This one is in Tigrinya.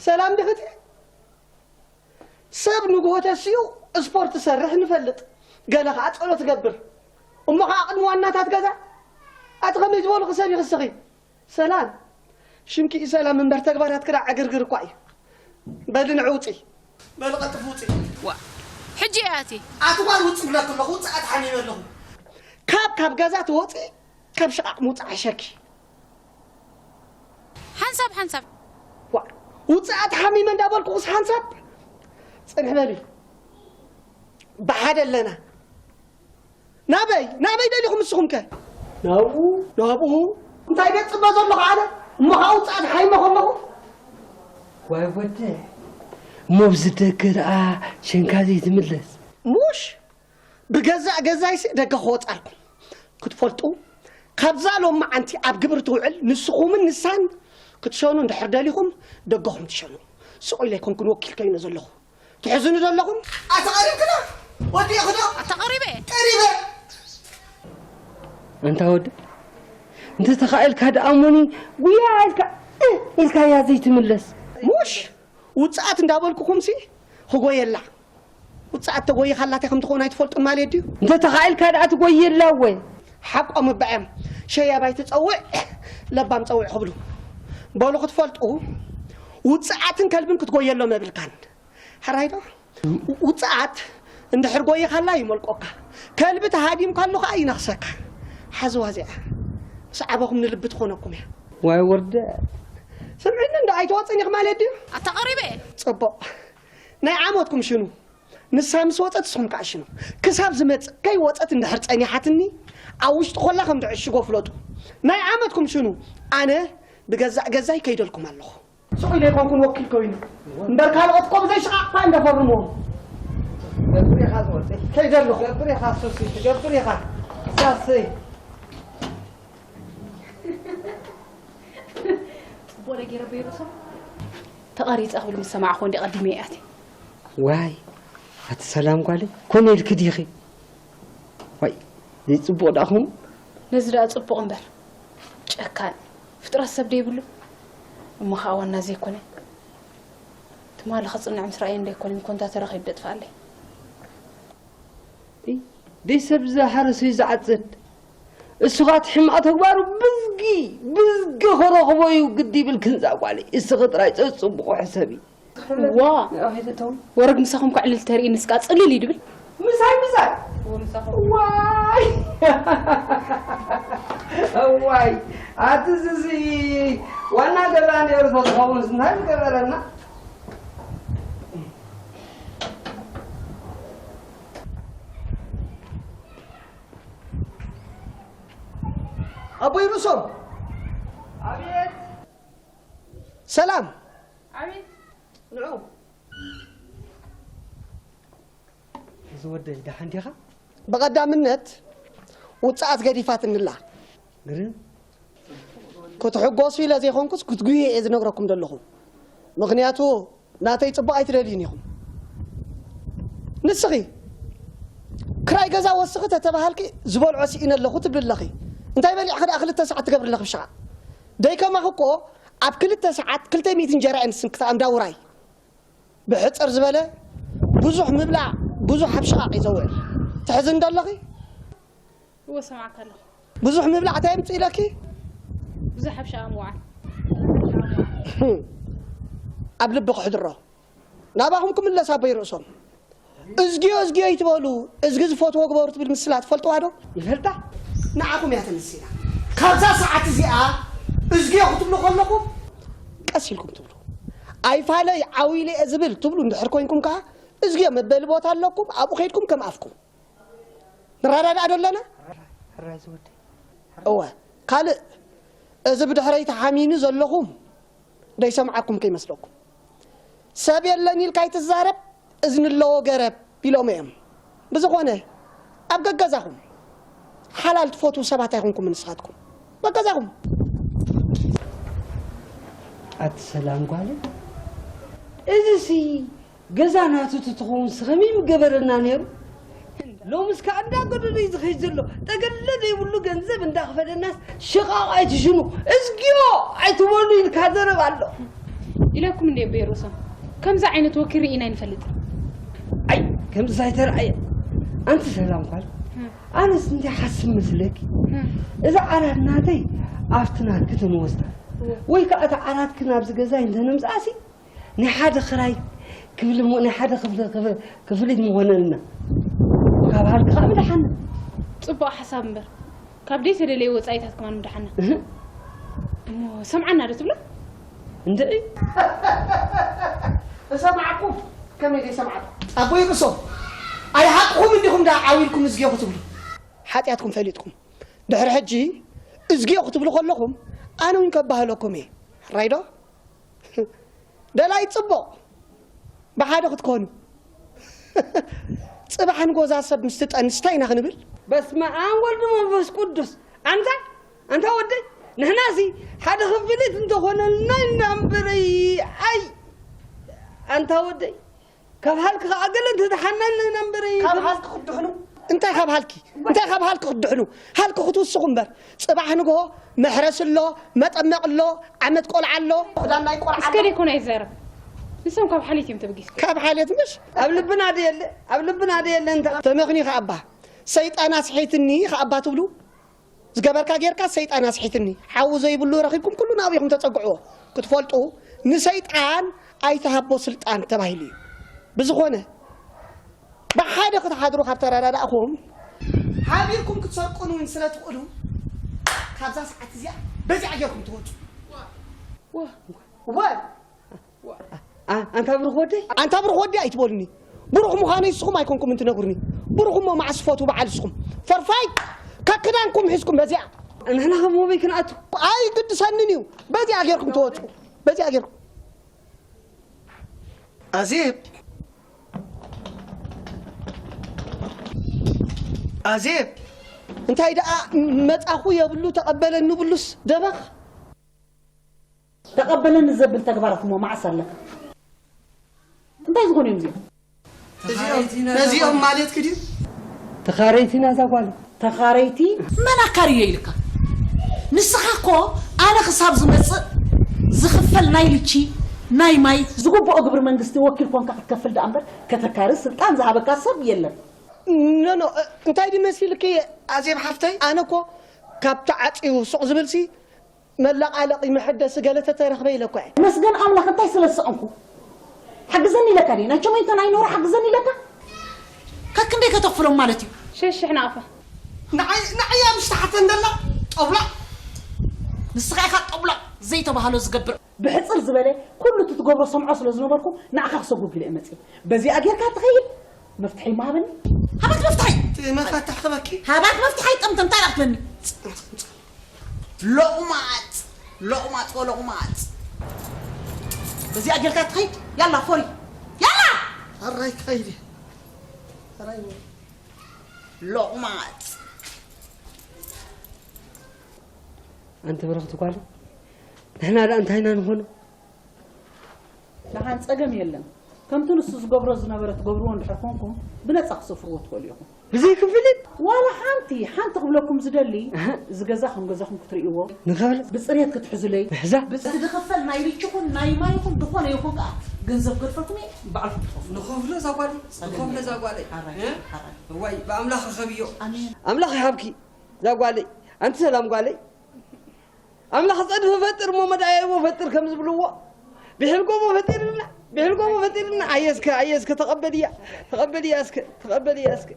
ሰላም ዲኺ እቲ? ሰብ ንግሆ ተሲኡ ስፖርት ትሰርሕ ንፈልጥ፣ ገለ ኸዓ ጸሎት ትገብር። እሞ ኸዓ ቅድሚ ዋናታት ገዛ ኣቲ ኸመይ ዝበሉኺ ሰብ ኢኺ እስኺ? ሰላም ሽምኪ እዩ ሰላም እምበር ተግባራትኪ ደኣ ዕግርግር እኳ እዩ። በሊ ንዑ ውፂ። በሊ ቀልጥፊ ውፂ። ዋ፣ ሕጂ እያ ኣቲ። ኣቲ ጓል ውፂ ብለኪ ኣለኹ፣ ውፅኣት ሓሚመ ኣለኹ። ካብ ካብ ገዛ ትወፂ፣ ካብ ሽቓቕ ምውፃእ ሕሸኪ። ሓንሳብ ሓንሳብ። ዋ፣ ውፅኣት ሓሚመ እንዳበልኩኹስ ሓንሳብ። ፅንሕ በሊ። ብሓደ ኣለና። ናበይ ናበይ ደሊኹም ንስኹም ከ? ናብኡ። ናብኡ እንታይ ቤት ፅበ ዘለኹ ኣነ? እሞ ኻብ ውፅኣት ሓይመ ከለኹ። ዋይ ወደ፣ እሞ ብዚ ደገ ደኣ ሸንካ ዘይትምለስ። ሙሽ ብገዛእ ገዛይሲ ደገ ክወፃልኩም ክትፈልጡ፣ ካብዛ ሎማዓንቲ ኣብ ግብሪ ትውዕል ንስኹምን ንሳን ክትሸኑ እንድሕር ደሊኹም ደገኹም ትሸኑ። ስቕ ኢለ ኣይኮንኩን ወኪል ከይነ ዘለኹ። ትሕዝኑ ዘለኹም? ኣተቐሪብክና? ወዲእኽዶ? ኣተቐሪበ። ቀሪበ። ኣንታ ወዲ፣ እንተ ተኻኢልካ ደኣ እሞኒ፣ ጉያ ኢልካ፣ እ፣ ኢልካያ ዘይትምለስ። ሙሽ ውፅኣት እንዳበልኩኹምሲ፣ ክጎየላ። ውፅኣት ተጎይኻላታይ ከም ትኸውን ኣይትፈልጡን ማለት ድዩ? እንተ ተኻኢልካ ደኣ ትጎየላ ወይ? ሓቆም እባ እዮም። ሸያባይ ትጸውዕ፣ ለባም ጸውዕ ክብሉ። በሉ ክትፈልጡ፣ ውፅኣትን ከልብን ክትጎየሎም የብልካን። ሕራይ ዶ? ውፅኣት እንድሕር ጎይኻላ ይመልቆካ። ከልቢ ተሃዲምካሉ ኸዓ ይነኽሰካ። ሓዝዋ እዚኣ። ምስ ዓበኹም ንልቢ ትኾነኩም እያ። ዋይ ወርደ። ስምዕኒ እንዶ ኣይትወፅን ኢኽ ማለት ድዩ? ኣታ ቀሪበ። ጽቡቕ። ናይ ዓመትኩም ሽኑ። ንሳ ምስ ወፀት ንስኹም ከዓ ሽኑ። ክሳብ ዝመፅእ ከይወፀት እንድሕር ፀኒሓትኒ፣ ኣብ ውሽጢ ኮላ ከም ትዕሽጎ ፍለጡ። ናይ ዓመትኩም ሽኑ። ኣነ ብገዛእ ገዛይ ከይደልኩም ኣለኹ። ስቕ ኢለ ኣይኮንኩን ወኪል ኮይኑ እምበር፣ ካልኦት እኮ ብዘይ ሽቓቕ እኳ እንደፈርምዎም። ትገብር ኢኻ ዝወደይ። ከይደ ኣለኹ። ትገብር ኢኻ ሱሲ፣ ትገብር ኢኻ። ሳሰይ። ጽቡቕ ነገር በይሩሶም። ተቐሪጸ ክብል ምስ ሰማዕኹ እንዲ ቀዲመ እየ ኣትየ። ዋይ፣ ኣቲ ሰላም ጓለይ፣ ኮነ ኢልኪ ዲኺ? ዋይ፣ ዘይጽቡቕ ደኣ ኹም? ነዚ ደኣ ጽቡቕ እምበር፣ ጨካን ፍጥረት ሰብ ደይብሉ። እሞ ኸኣ ዋና ዘይኮነ፣ ትማሊ ክጽንዕ ምስ ረኣየ እንዳይኮነ፣ ኮንታ ተረኺቡ ደጥፍኣለይ። እይ፣ ደይ ሰብ ዝሓረሰ እዩ ዝዓጽድ። እሱ ኸኣ እቲ ሕማቕ ተግባሩ ብዝጊ፣ ብዝጊ ክረኽቦ እዩ ግዲ ይብል ክንዛ ጓለይ። እስኺ ጥራይ ጸጽቡቑ ሕሰቢ። ዋ! ንኣ ከይተእተው። ወረግ ምሳኹም እኳ ዕልል ተርኢ ንስካ ጽልል እዩ ድብል። ምሳይ፣ ምሳይ? እዎ፣ ምሳኹም። ዋይ! ዋይ! ኣቲ ዝዚ ዋና ገዛ ነይሩ ተዝኸውን እንታይ ምገበረና? ኣቦይ ርእሶም። ኣቤት። ሰላም። ኣቤት። ንዑ። እዚ ወደይ ደሓን ዲኻ? ብቐዳምነት ውጽኣት ገዲፋትኒ ኣላ። ግርም። ክትሕጎሱ ኢለ ዘይኮንኩስ ክትጉዩ እየ ዝነግረኩም ዘለኹ። ምኽንያቱ ናተይ ጽቡቕ ኣይትደልዩን ኢኹም። ንስኺ ክራይ ገዛ ወስኺ ተተባሃልኪ ዝበልዖ ስኢነ ኣለኹ ትብሊ ኣለኺ። እንታይ በሊዕኺ ደኣ ክልተ ሰዓት ትገብሪ ኣለኺ ብሽቓቕ? ደይ ከማኺ እኮ ኣብ ክልተ ሰዓት ክልተ ሚእቲ እንጀራ እየ ንስንክታ እንዳ ውራይ። ብሕጽር ዝበለ ብዙሕ ምብላዕ ብዙሕ ኣብ ሽቓቕ እዩ ዘውዕል። ትሕዝኒ ዶ ኣለኺ? እወ፣ ሰማዕካ ኣለኹ። ብዙሕ ምብላዕ እንታይ የምጽእ ኢለኪ? ብዙሕ ኣብ ሽቓቕ ምውዓል። ኣብ ልቢ ክሕድሮ። ናባኹም ክምለስ ኣቦይ ርእሶም። እዝግዮ፣ እዝግዮ ይትበሉ፣ እዝጊ ዝፈትዎ ግበሩ ትብል ምስላ ትፈልጥዋ ዶ? ይፈልጣ። ንዓኹም እያ ተመሲላ። ካብዛ ሰዓት እዚኣ እዝግዮ ክትብሉ ከለኹም ቀስ ኢልኩም ትብሉ። ኣይፋለይ ዓው ኢለ እየ ዝብል ትብሉ እንድሕር ኮይንኩም ከኣ እዝግዮ መበሊ ቦታ ኣለኩም፣ ኣብኡ ከይድኩም ከም ኣፍኩም። ንረዳዳእ ዶ ኣለና? ሕራይ ዝወደይ። እወ፣ ካልእ፣ እዚ ብድሕረይ ተሓሚኑ ዘለኹም ደይሰምዓኩም ከይመስለኩም። ሰብ የለን ኢልካ ኣይትዛረብ፣ እዝኒ ኣለዎ ገረብ ኢሎም እዮም። ብዝኾነ፣ ኣብ ገገዛኹም ሓላል ትፈትዉ ሰባት ኣይኮንኩምን ንስኻትኩም። በገዛኹም። ኣቲ ሰላም ጓለይ፣ እዚሲ ገዛ ናቱ ትትኸውን ስኸመይ ምገበረና ነይሩ? ሎምስ ከኣ እንዳጎደሎ እዩ ዝኸይድ ዘሎ። ጠገለ ዘይብሉ ገንዘብ እንዳኽፈለናስ ሽቓቕ ኣይትሽኑ፣ እዝግዮ ኣይትበሉ ኢልካ ዘረባ ኣሎ። ኢለኩም እንደ ቤሩሶም ከምዚ ዓይነት ወኪል ርኢና ኣይንፈልጥን። ኣይ ከምዚ ኣይተረኣየ። ኣንቲ ሰላም ኳል ኣነስ እንታይ ሓስብ መስለኪ? እዛ ዓራት ናተይ ኣብቲ ናትኪ ተንወስዳ ወይ ከዓ እቲ ዓራትኪ ናብዚ ገዛይ እንተነምፅኣሲ ናይ ሓደ ክራይ ክፍሊ ሞ- ናይ ሓደ ክፍሊ ክፍ- ክፍሊት ምኾነልና ካብ ሃልኪ ከዓ ምድሓና። ፅቡቕ ሓሳብ እምበር ካብ ደይ ተደለየ ወፃኢታት ከማን ምድሓና። እሞ ሰምዓና ዶ ትብሎ? እንድዒ እሰማዕኩም ከመይ ዘይሰማዕኩም ኣቦይ ርእሶም ኣይሓቅኹም እንዲኹም ዳ ዓው ኢልኩም እዝግዮ ክትብሉ ሓጢኣትኩም ፈሊጥኩም ድሕሪ ሕጂ እዝግዮ ክትብሉ ከለኹም ኣነ እውን ከባህለኩም እየ ሕራይ ዶ ደላይ ፅቡቕ ብሓደ ክትኮኑ ፅባሕ ንጎዛ ሰብ ምስ ትጠንስ እንታይ ኢና ክንብል በስመ ኣብ ወልድ መንፈስ ቅዱስ ኣንታ ኣንታ ወደይ ንሕናሲ ሓደ ክፍሊት እንተኾነልና ኢና እምበረይ ኣይ ኣንታ ወደይ ካብ ሃልኪ ከዓ ገለ እንተድሓናልና ኢና እምበረይ ካብ ሃልኪ ክትድሕኑ እንታይ ካብ ሃልኪ እንታይ ካብ ሃልኪ ክትድሕኑ ሃልኪ ክትውስኹ እምበር ፅባሕ ንግሆ መሕረስ ኣሎ መጠመቕ ኣሎ ዓመት ቆልዓ ኣሎ ክዳን ናይ ቆልዓ እስከ ደይኮነ ኣይዛረብ ንሶም ካብ ሓሊት እዮም ተበጊስ ካብ ሓልየት ምሽ ኣብ ልብና ደየለ ኣብ ልብና ደየለ እንተ ተመኽኒ ከኣባ ሰይጣን ኣስሒትኒ ከኣባ ትብሉ ዝገበርካ ጌርካ ሰይጣን ኣስሒትኒ ሓዊ ዘይብሉ ረኺብኩም ኩሉ ናብኢኹም ተፀግዕዎ ክትፈልጡ ንሰይጣን ኣይተሃቦ ስልጣን ተባሂሉ እዩ ብዝኾነ ብሓደ ክትሓድሩ ካብ ተረዳዳእኹም ሓቢርኩም ክትሰርቁን እውን ስለ ትኽእሉ ካብዛ ሰዓት እዚኣ በዚኣ ጌርኩም ትወፁ ወ ኣንታ ብሩኽ ወደይ ኣንታ ብሩኽ ወደይ ኣይትበሉኒ ብሩኽ ምዃነይ ንስኹም ኣይኮንኩምን ትነግሩኒ ብሩኽ እሞ መዓስ ትፈትዉ በዓል ንስኹም ፈርፋይ ከክዳንኩም ሒዝኩም በዚኣ ንሕና ከም ወበይ ክንኣቱ ኣይግድሰንን እዩ በዚኣ ጌርኩም ትወፁ በዚኣ ጌርኩም ኣዜብ ኣዜብ እንታይ ደኣ መጻኹ የብሉ ተቐበለኒ ብሉስ ደበኽ ተቐበለኒ ዘብል ተግባራት እሞ መዓስ ኣለካ እንታይ ዝኾኑ እዮም እዚኦም ነዚኦም ማለትኪ ድዩ ተኻረይቲ ናዛ ጓል ተኻረይቲ መን ኣካርዮ ኢልካ ንስኻ እኮ ኣነ ክሳብ ዝመፅእ ዝኽፈል ናይ ልቺ ናይ ማይ ዝግብኦ ግብሪ መንግስቲ ወኪል ኮንካ ክትከፍል ደኣ እምበር ከተካሪ ስልጣን ዝሃበካ ሰብ የለን ኖኖ እንታይ ድዩ መሲልኪ ኣዜብ ሓፍተይ ኣነ እኮ ካብ ተዓፅዩ ሱቕ ዝብልሲ መለቓለቒ መሐደሲ ገለ ተተረኽበ ኢለ እኮ እየ። መስገን ኣምላኽ እንታይ ስለ ዝሰኣንኩ ሓግዘኒ ኢለካ ድየ ናይ ቸመይቶ ናይ ኖራ ሓግዘኒ ኢለካ ካብ ክንደይ ከተኽፍሎም ማለት እዩ ሸሽሕ ናቕፋ ንዓይ ንዓያ ምሽ ተሓተን ደላ ጠብላ ንስኻ ኢኻ ጠብላ ዘይተባህሎ ዝገብር ብሕፅር ዝበለ ኩሉ እቲ ትገብሮ ሰምዖ ስለ ዝነበርኩ ንዓኻ ክሰጉግ ኢለ እየ መፅእ በዚኣ ጌርካ ትኸይድ መፍትሒ ማሃበኒ ሃባት መፍትሒ መፋትሕ ክበኪ ሃባት መፍትሒ ኣይጠምተ እንታይ ዳኽትበኒ ሎቑማፅ ሎቑማፅ ወሎቑማፅ በዚኣ ጌርካ ትኸይድ ያላ ፎሪ ያላ ኣራይ ትኸይድ ኣራይ ሎቑማፅ ኣንቲ ብርኽቲ ጓል ንሕና ደኣ እንታይ ኢና ንኾኖ ደሓን ጸገም የለን። ከምቲ ንሱ ዝገብሮ ዝነበረ ትገብርዎ እንድሕር ኮንኩም ብነጻ ክሰፍርዎ ትኽእሉ ኢኹም። ብዘይ ክፍሊት? ዋላ ሓንቲ ሓንቲ ክብለኩም ዝደሊ እዚ ገዛ ከም ገዛኹም ክትርእይዎ ንኸብለ ብጽሬት ክትሕዙለይ ምሕዛ ብጽ- ዝኽፈል ናይ ሪች ይኹን ናይ ማይ ይኹን ዝኾነ ይኹን ከኣ ገንዘብ ገድፈልኩም እየ ባዕልኩም ትኸፍሉ። ንኸፍሎ እዛ ጓለይ ንኸፍሎ እዛ ጓለይ ሓራይ እ? ሓራይ እዋይ ብኣምላኽ ርኸብዮ ኣሜን። ኣምላኽ ይሃብኪ እዛ ጓለይ ኣንቲ ሰላም ጓለይ ኣምላኽ ጸድፊ ፈጥር እሞ መድኣየቦ ፈጥር ከም ዝብልዎ ብሕልጎቦ ፈጢርልና ብሕልጎቦ ፈጢርልና ኣየ እስከ ኣየ እስከ ተቐበልያ ተቐበልያ እስከ ተቐበልያ እስከ